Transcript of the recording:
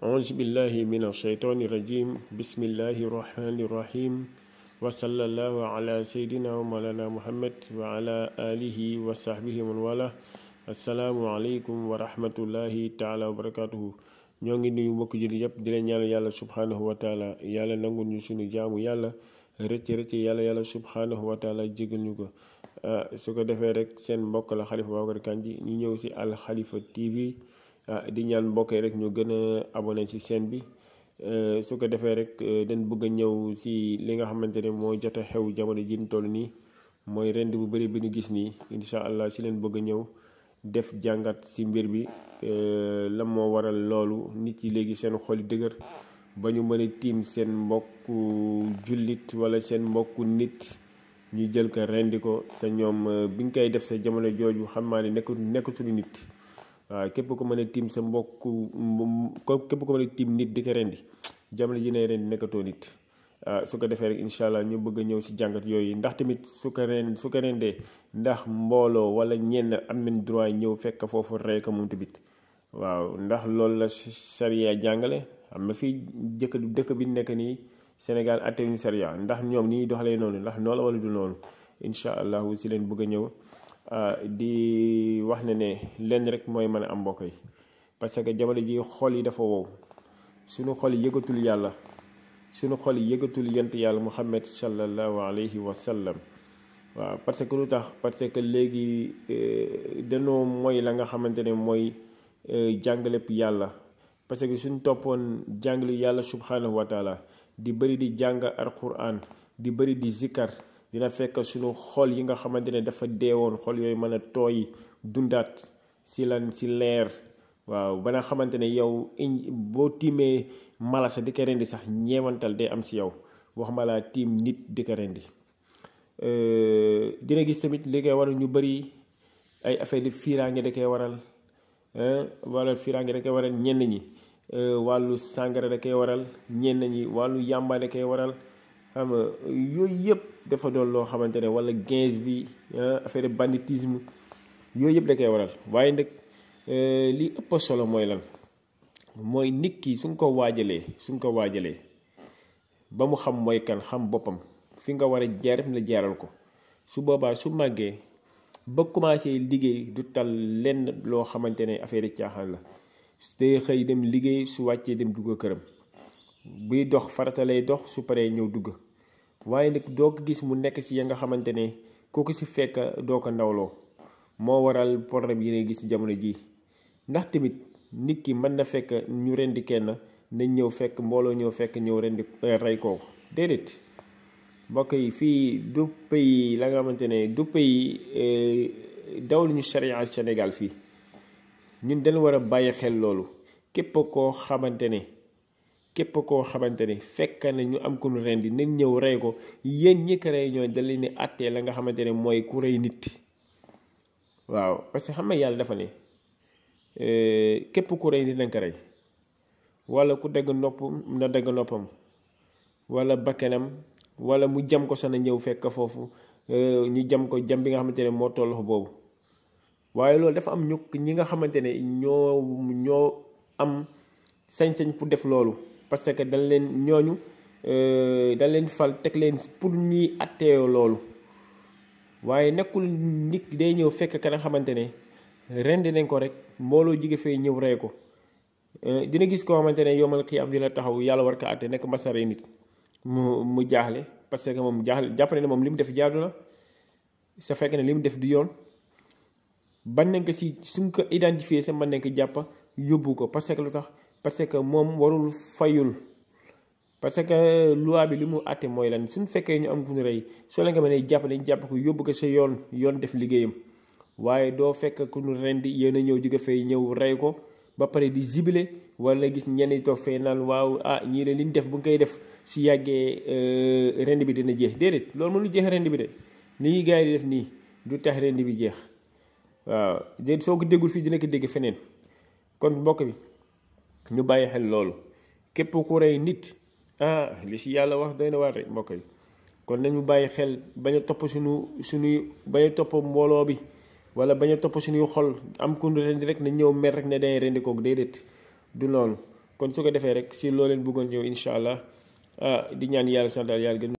أعوذ بالله من الشيطان الرجيم بسم الله الرحمن الرحيم وصلى الله على سيدنا ومولانا محمد وعلى آله وصحبه من والاه السلام عليكم ورحمة الله تعالى وبركاته ñoo ngi nuyu mbokk jullit yépp di leen ñaanal yàlla subhanahu wa taala yàlla nangul ñu suñu jaamu yàlla rëcc yàlla subhanahu wa taala jégal ñu ko su ko defee rek seen mbokk la Khalifa Babacar Kandji ñu ñëw si Al Khalifa TV di ñaan mbokk yi rek ñu gën a abonné ci chaîne bi su ko defee rek dañ bëgg a ñëw si li nga xamante ne moo jot a xew jamono ji ñu toll nii mooy rend bu bëri bi ñu gis nii incha allah si leen bëgg a ñëw def jàngat si mbir bi la moo waral loolu nit yi léegi seen xol yi dëgër ba ñu mën a tiim seen mbokku jullit wala seen mbokku nit ñu jël ko rendi ko sa ñoom bi nga koy def sa jamono jooju xam naa ne nekkatul nit. waaw képp ko mën a tiim sa mbokku képp ko mën a tiim nit di ko rendi jamono ji ne rendi nekkatoo nit su ko defee rek incha allah ñu bëgg a ñëw si jàngat yooyu ndax tamit su ko rendee ndax mbooloo wala ñenn am nañ droit ñëw fekk foofu rey ko moom tamit waaw ndax loolu la sariya jàngale am na fii dëkk bi nekk nii Sénégal attewuñu sariya ndax ñoom ni ñuy doxalee noonu ndax noonu la wala du noonu incha allah si leen bëgg a ñëw. di wax ne lenn rek mooy mën a am mbokk yi parce que jamono ji xol yi dafa wow suñu xol yi yëgatul yàlla suñu xol yi yëgatul yent yàlla Muhammad sallallahu alayhi wa sallam waaw parce que lu tax parce que léegi danoo mooy la nga xamante ne mooy jàngaleb yàlla parce que suñ toppoon jàngale yàlla subhanahu wa taala di bëri di jàng alquran di bëri di zikkar dina fekk suñu xol yi nga xamante ne dafa deewoon xol yooyu mën a tooy dundaat si lan si leer waaw ba nga xamante ne yow boo tiimee mala sa di ko rendi sax ñeewantal day am si yow wax ma laa tiim nit di ko rendi dina gis tamit li koy waral ñu bëri ay affaire de fiiraange da koy waral wala fiiraange da koy waral ñenn ñi wàllu sàngara da koy waral ñenn ñi wàllu yàmba da koy waral xam nga yooyu yëpp dafa doon loo xamante ne wala gains bi affaire banditisme yooyu yëpp da koy waral waaye nag li ëpp solo mooy lan mooy nit ki su nga ko waajalee ba mu xam mooy kan xam boppam fi nga war a jaar la jaaral ko su boobaa su màggee ba commencé liggéey du tal lenn loo xamante ne affaire caaxaan la day xëy dem liggéey su wàccee dem dugg këram buy dox farata lay dox su paree ñëw dugg waaye nag doo ko gis mu nekk si ya nga xamante ne kooku si fekk doo ko ndawloo moo waral problème yi ngay gis jamono ji ndax tamit nit ki mën na fekk ñu rendi kenn nañ ñëw fekk mbooloo ñëw fekk ñëw rendi rey kooku déedéet mbokk yi fii du pays la nga xamante ne du pays dawlu ñu charia Sénégal fii ñun dañ war a bàyyi xel loolu képp koo xamante ne fekk na ñu am ku ñu rendi nañ ñëw rey ko yéen ñi ko rey ñooy da leen ni àttee la nga xamante ne mooy ku rey nit waaw parce que xam nga yàlla dafa ne képp ku rey nit nañ ko rey wala ku dagg nopp na dagg noppam wala bakkanam wala mu jam ko sax na ñëw fekk foofu ñu jam ko jam bi nga xamante ne moo tollox boobu waaye loolu dafa am ñi nga xamante ne ñoo am sañ-sañ pour def loolu parce que dañ leen fal teg leen pour ñuy atteeyoo loolu waaye nekkul nit day ñëw fekk ka nga xamante ne rendi nañ ko rek mbooloo jige fee ñëw rey ko dina gis koo xamante ne yomal xiyaam dina taxaw yàlla war ko àtte nekk masare nit mu jaaxle parce que moom jaaxle jàpp ne moom li mu def jaadu na sa fekk ne li mu def du yoon ban nañ ko si suñ ko identifié sa mën nañ ko jàpp yóbbu ko parce que lu tax parce que moom warul fayul parce que loi bi li mu àtte mooy lan suñ fekkee ñu am ku ñu rey soo leen ko mënee jàpp dañ jàpp ko yóbbu ko sa yoon def liggéeyam waaye doo fekk ku ñu rendi yéen a ñëw jóge fay ñëw rey ko ba pare di zibile wala gis ñenn toog fee naan waaw ñii de li ñu def bu nga koy def su yàggee rend bi dina jeex déedéet loolu mënul jeex rend bi de li ñuy gars yi di def nii du tax rend bi jeex waaw déet soo ko déggul fii dina ko dégg feneen kon mbokk bi ñu bàyyi xel loolu képp ku rey nit li si yàlla wax doy na waar rek mbokk yi kon nañu bàyyi xel bañ a topp suñuy bañ a topp mbooloo bi wala bañ a topp suñuy xol am ku rendi rek na ñëw mer rek ne day rendi kooku déedéet du noonu kon su ko defee rek si loo leen bëggoon ñëw incha allah di ñaan yàlla santal yàlla gën